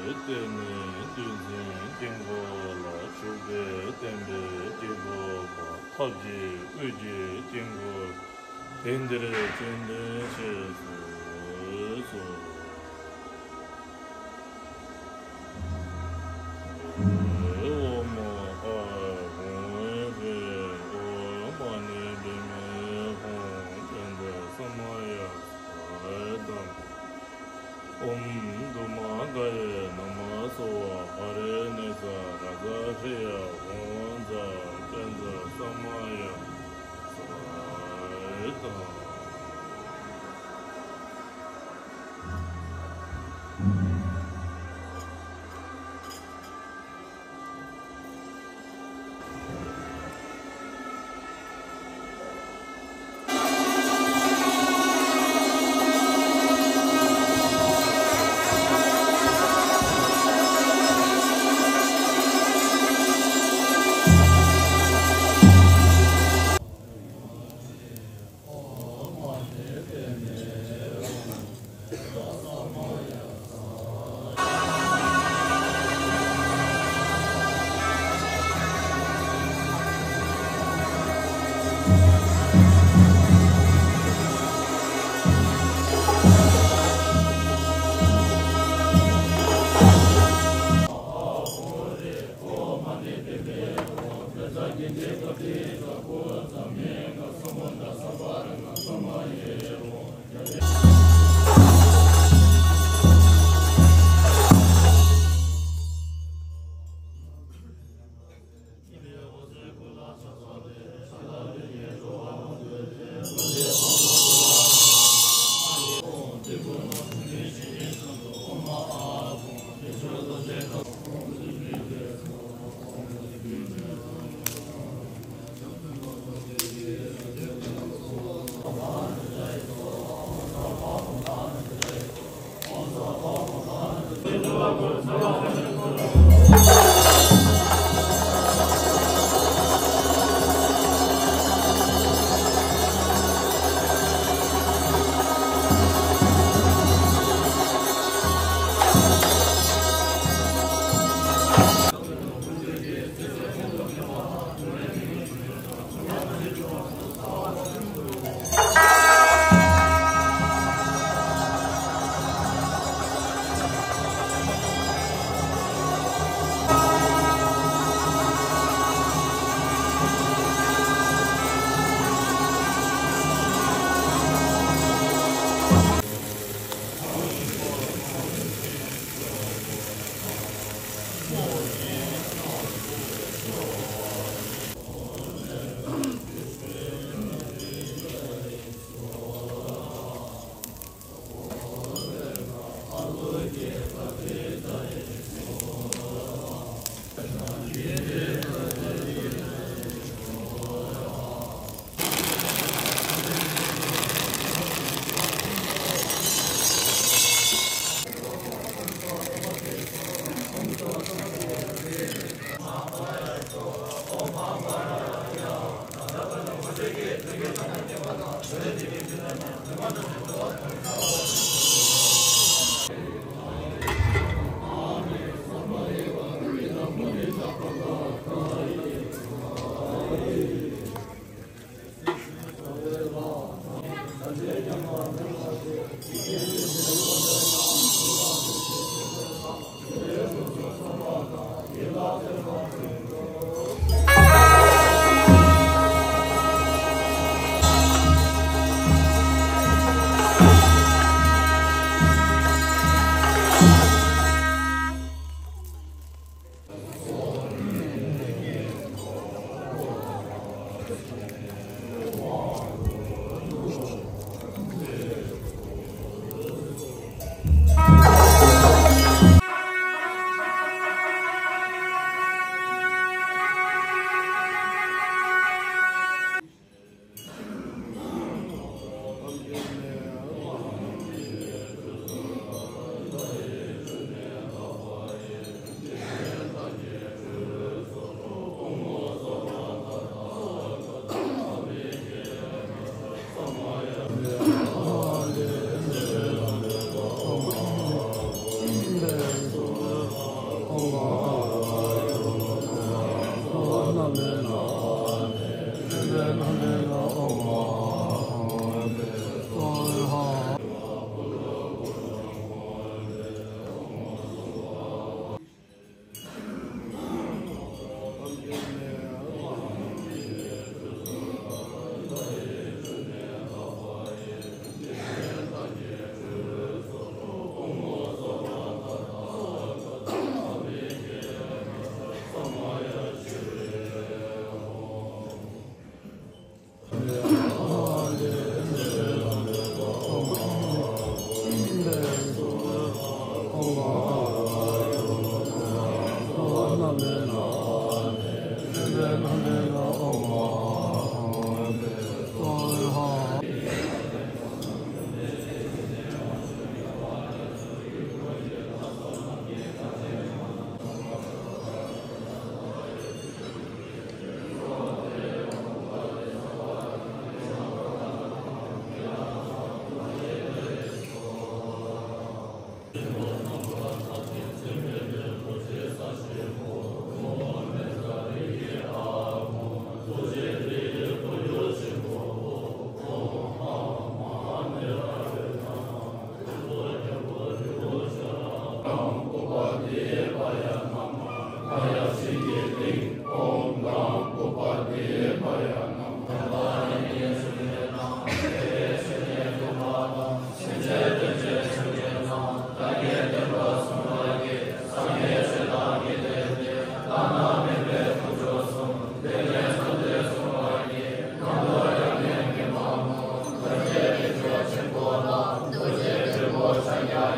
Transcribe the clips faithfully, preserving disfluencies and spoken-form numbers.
བརྟེན་ནས་བདུད་འཛིན་དཀྱིལ་འཁོར་ལ་བཞུགས་པའི་བསྟན་པའི་དཀྱིལ་འཁོར་པ་ཐབས་ཀྱི་དབུས་ཀྱི་དཀྱིལ་འཁོར་དེ་འདིར་སྤྱན་འདྲེན་ཞེས་གསོལ། ཨོཾ་ཨཱཿཧཱུྃ་ཧྲཱིཿ་ཨོཾ་མ་ཎི་པདྨེ་ཧཱུྃ། ཏདྱ་ཐཱ། ས་མ་ཡ་སྭཱ་ཧཱ། ཨོཾ་དྷཱུ་མ་ག་ཡེ་ན་མ་སྭཱ་ཧཱ། ཧ་རེ་ནེ་ཙ་རཱ་ཛ་ཧྲཱིཿ་ཧཱུྃ་ཛཿ་པཉྩ་ས་མ་ཡ་སྭཱ་ཧཱ།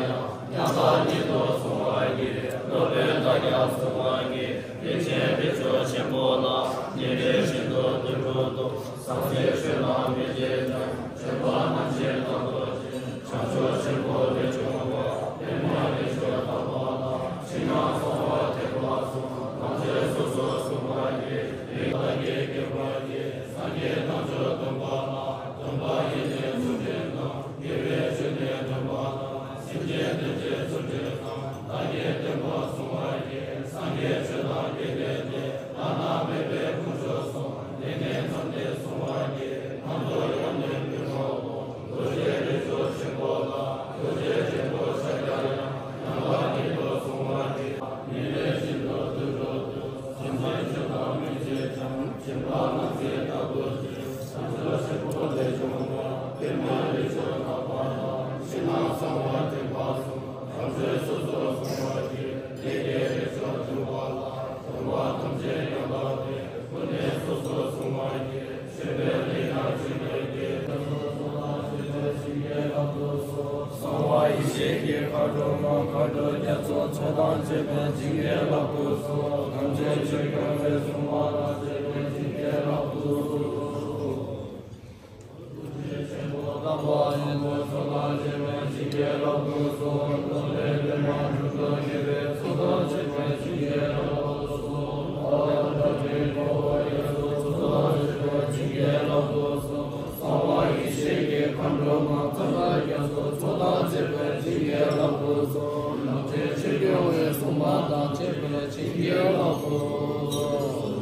ཡང་དག་ཉིད་དུ་བཟུང་བར་བགྱི། སློབ་དཔོན་བདག་ཀྱང་བཟུང་བར་བགྱི། རིན་ཆེན་རིགས་མཆོག་ཆེན་པོ་ལ། ཉིན་རེ་བཞིན་དུ་དུད་འགྲོ་བསྡུ། ཟང་ཟིང་ཆོས་དང་མི་ཟད་ཅིང་། སྦྱིན་པ་རྣམ་བཞི་དང་རྡོ་རྗེ། བྱང་ཆུབ་ཆེན་པོ་ལས་བྱུང་བ། པདྨ་རིགས་མཆོག་དམ་པ་ལ། ཕྱི་ནང་གསང་བ་ཐེག་པ་གསུམ། ཐམས་ཅད་སོ་སོར་བཟུང་བར་བགྱི། རིགས་བདག་གིས་བསྐྱེད་པར་བགྱི། སངས་རྒྱས་རྣམ་དཔྱོད་སྟོན་པ་ལ། སྟོན་པ་ཡི་ནི་གཙུག་ཕྲེང་དང་། དགེ་བའི་ཆོས་ནི་སྟོན་པ་དང་། སེམས་ཅན་ཐམས་ཅད་ཚུལ་ཁྲིམས་དང་། བདག་གིས་བསྟན་པ་བསྲུང་བར་བགྱི། སངས་རྒྱས་ཆོས་དང་དགེ་འདུན་ཏེ། བླ་ན་མེད་པའི་དཀོན་མཆོག་གསུམ། ལས་ངན་ཙམ་དེ་བསྲུང་བར་བགྱི། ནམ་དུ་ཡོང་ནས་མི་འོང་ངོ་། རྡོ་རྗེ་རིགས་མཆོག་ཆེན་པོ་ལ། རྡོ་རྗེ་ཆེན་པོ་ཤཱཀྱ་ཡང་། ཡང་དག་ཉིད་དུ་བཟུང་བར་བགྱི། ཉིན་རེ་བཞིན་དུ་དུད་འགྲོ་བསྡུ། ཟང་ཟིང་ཆོས་དང་མི་ཟད་ཅིང་། སྦྱིན་པ་རྣམ་བཞི་དང་རྡོ་རྗེ། བྱང་ཆུབ་ཆེན་པོ་ལས་བྱུང་བ། པདྨ་རིགས་མཆོག་དམ་པ་དང་། ཕྱི་ནང་གསང་བ་ཐེག་པ་གསུམ། ཐམས་ཅད་སོ་སོར་བཟུང་བར་བགྱི། ལས་ཀྱི་རིགས་མཆོག་བསྡུ་བ་ལ། སྡུག་བསྔལ་ཐམས་ཅད་ཡང་དག་སྟེ། ཀུན་ནས་སོ་སོར་བཟུང་བར་བགྱི། ཆོས་པའི་ལས་ཀྱང་ཇི་སྙེད་བགྱི། གསང་བ་ཡེ་ཤེས་ཀྱི་མཁའ་འགྲོ་མ། མཁའ་འགྲོ་རྒྱ་མཚོ་མཚོ་དང་བཅས་པས་བྱིན་གྱིས་བརླབ་ཏུ་གསོལ། ཐམས་ཅད་ཆོས་ཀྱང་རྫས་བཟུང་བ་དང་བཅས་པས་བྱིན་གྱིས་བརླབ་ཏུ་གསོལ། ཐུགས་རྗེ་ཆེན་པོ་དམ་པ་ཡོན་ཏན་མཚོ་དང་བཅས་པས་བྱིན་གྱིས་བརླབ་ཏུ་གསོལ། སློབ་དཔོན་པདྨ་འབྱུང་གནས་དགྱེས་པའི་མཚོ་དང་བཅས་པས་བྱིན་གྱིས་བརླབ་ཏུ་གསོལ། ཨ་ཏི་ཤ་ཀྲི་ཏ་ཡ་སོགས་མཚོ་དང་བཅས་པས་བྱིན་གྱིས་བརླབ་ཏུ་གསོལ། གསང་བ་ཡེ་ཤེས་ཀྱི་མཁའ་འགྲོ་མ། ཙཀྲ་རྒྱ་མཚོ་མཚོ་དང་བཅས་པས་བྱིན་གྱིས་བརླབ་ཏུ་གསོལ། ལམ་འཁྲུལ་ཆོས་སྐྱོང་བས་བཟུང་བ་དང་བཅས་པས་བྱིན་གྱིས་བརླབ་ཏུ་གསོལ།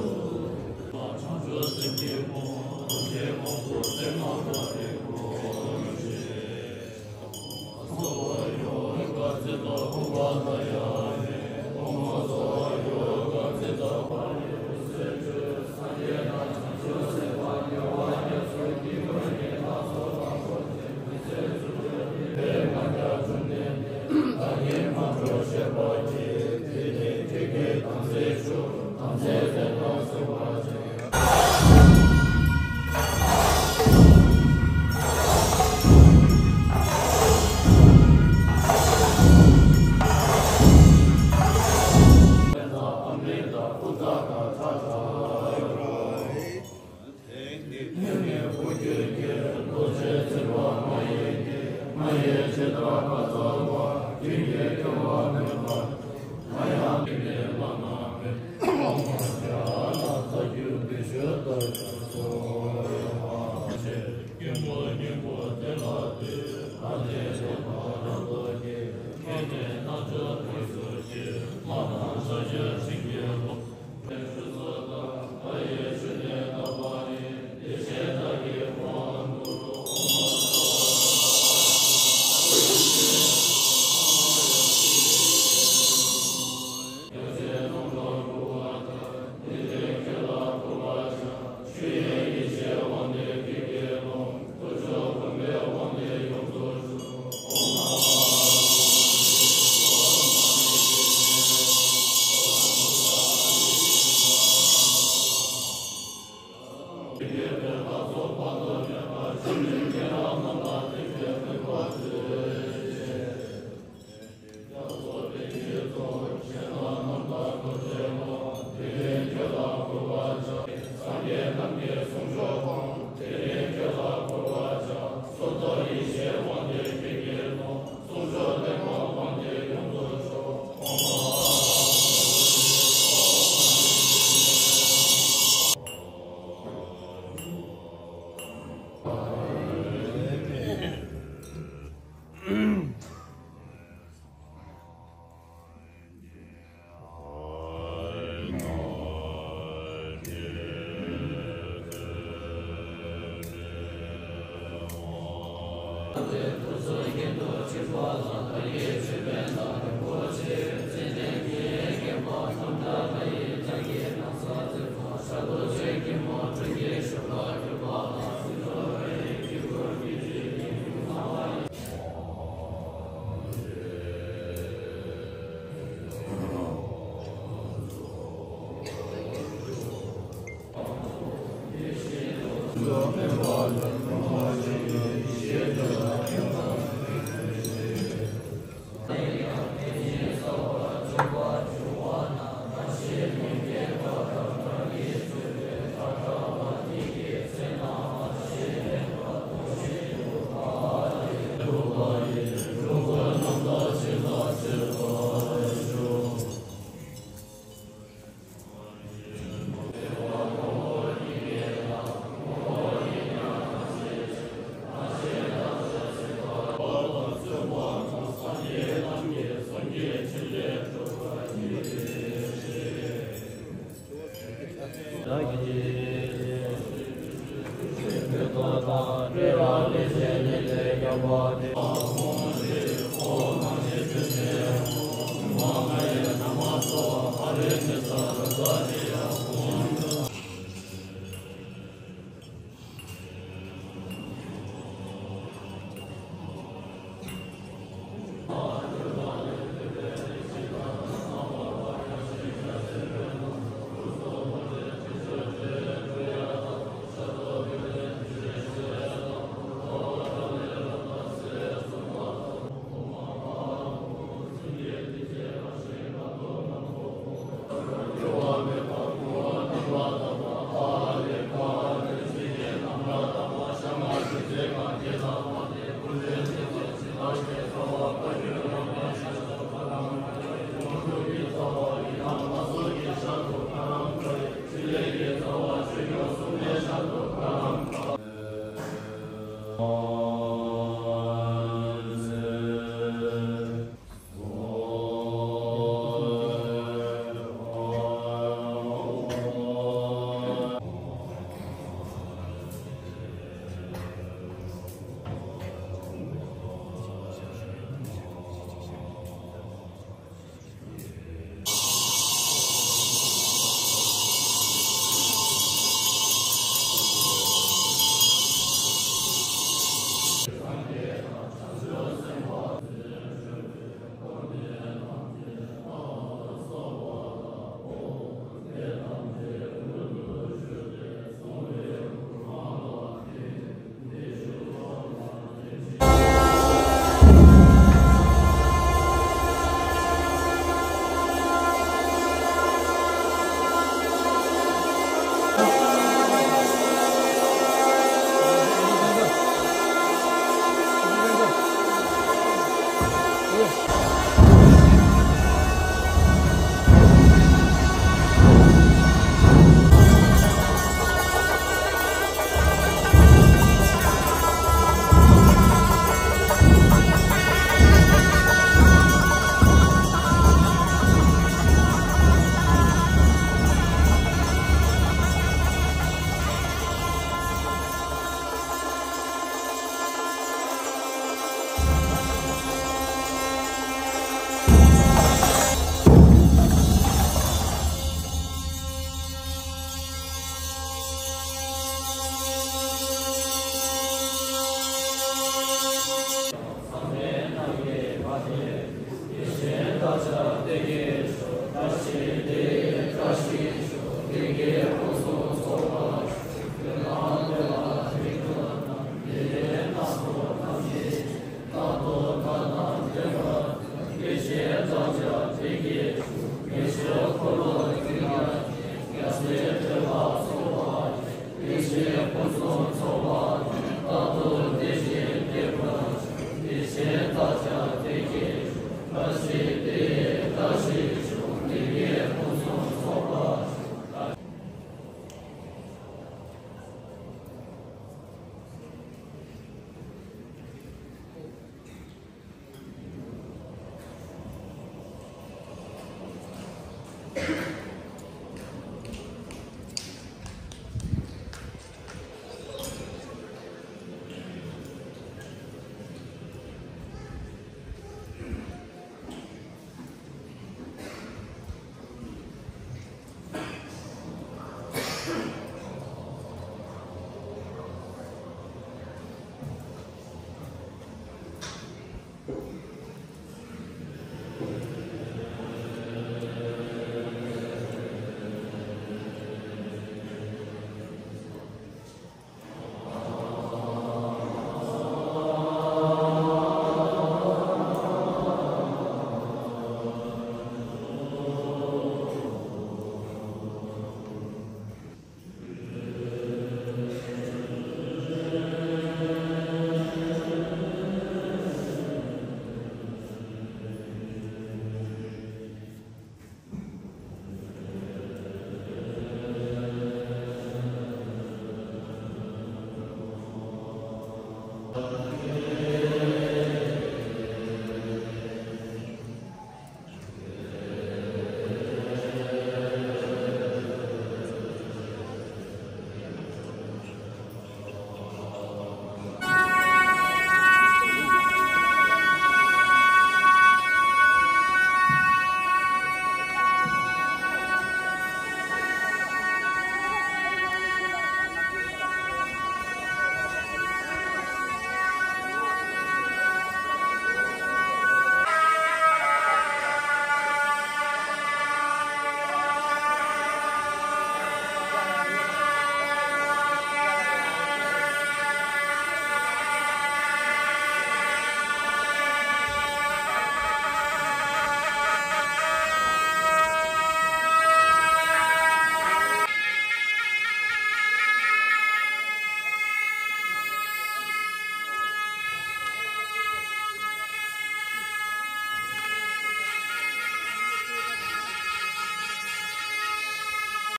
Thank you.